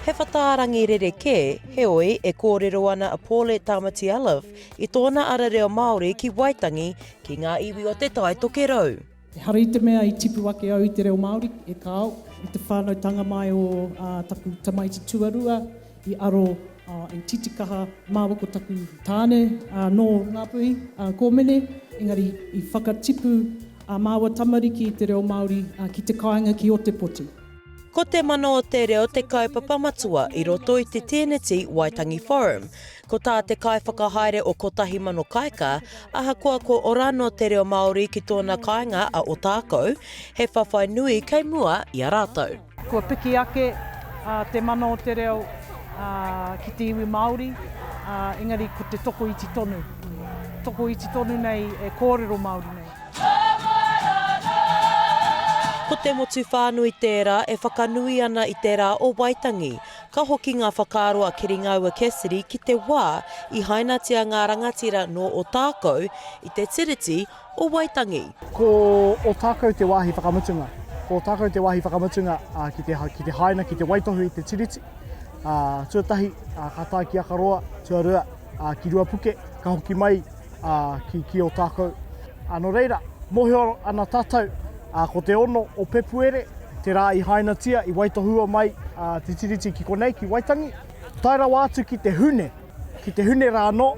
He whatārangi rerekē, heoi, e kōrero ana a Paulette Tamati-Elliffe i tōna ara reo Māori ki Waitangi ki ngā iwi o Te Tai Tokerau. Ehara i te mea i tipu ake au i te reo Māori, e kāo, i te whānautanga mai o taku tamaiti tuarua i aro, i titikaha māua ko taku tāne nō Ngāpuhi, a Kōmene, engari i whakatipu ā māua tamariki i te reo Māori ki te kāinga ki Otepoti. Ko te mana o te reo te kaupapa matua i roto i te tēneti Waitangi Forum. Ko tā te kaiwhakahaere o 1000 Kāika, ahakoa ko ora anō te reo Māori ki tōna kāinga a Otākou, he whawhai nui kei mua i a rātou. Kua piki ake te mana o te reo ki te iwi Māori, engari ko te tokoiti tonu, tokoiti tonu nei e kōrero Māori nei. Ko te motu whānui tērā e whakanui ana i te rā o Waitangi. Ka hoki ngā whakaaro a Keringaua Cassidy ki te wā i hainatia ngā rangatira nō Ōtākou i te Tiriti o Waitangi. Ko Ōtākou te wāhi whakamutunga. Ko Ōtākou te wāhi whakamutunga ki te, ki te haina, ki te waitohu i te Tiriti. Tuatahi, ka tae ki Akaroa, tuarua, ki Ruapuke, ka hoki mai ā, ki, ki Ōtākou. Ā, nō reira, mōhio ana tātou, ā, ko te 6 o Pepuere, te rā i hainatia, i waitohua mai ā, te Tiriti ki konei, ki Waitangi. Tae rawa atu ki te Hune, ki te Hune rā anō,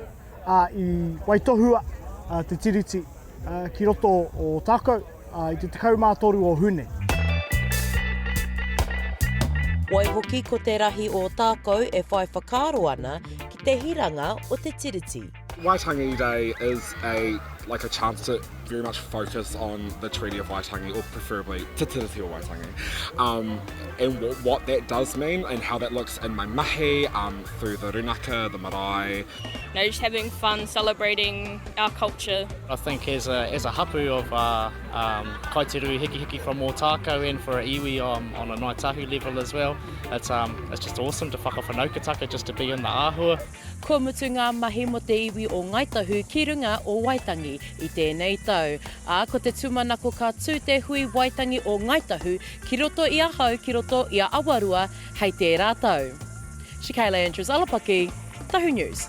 ā, i waitohua ā, te Tiriti ā, ki roto o Ōtākou, ā, i te 13 o Hune. Waihoki ko te rahi o Ōtākou e whai whakaaro ana ki te hiranga o te Tiriti. Waitangi Day is a like a chance to very much focus on the Treaty of Waitangi, or preferably Te Tiriti o Waitangi, um, and what, what that does mean and how that looks in my mahi, um, through the runaka, the marae. You know, just having fun celebrating our culture. I think as a, as a hapu of uh, um, Kai Te Ruihikihiki from Ōtākou and for a iwi um, on a Ngāi Tahu level as well, it's, um, it's just awesome to whakawhanaukataka just to be in the āhua. Kua mutu ngā mahi mō te iwi o Ngāi Tahu ki runga o Waitangi i tēnei tau, ā, ko te tūmanako ka tū te hui Waitangi o Ngāi Tahu ki roto i ahau ki roto i a Awarua hei tērā tau. Shakayla Andrews Alapaki, Tahu News.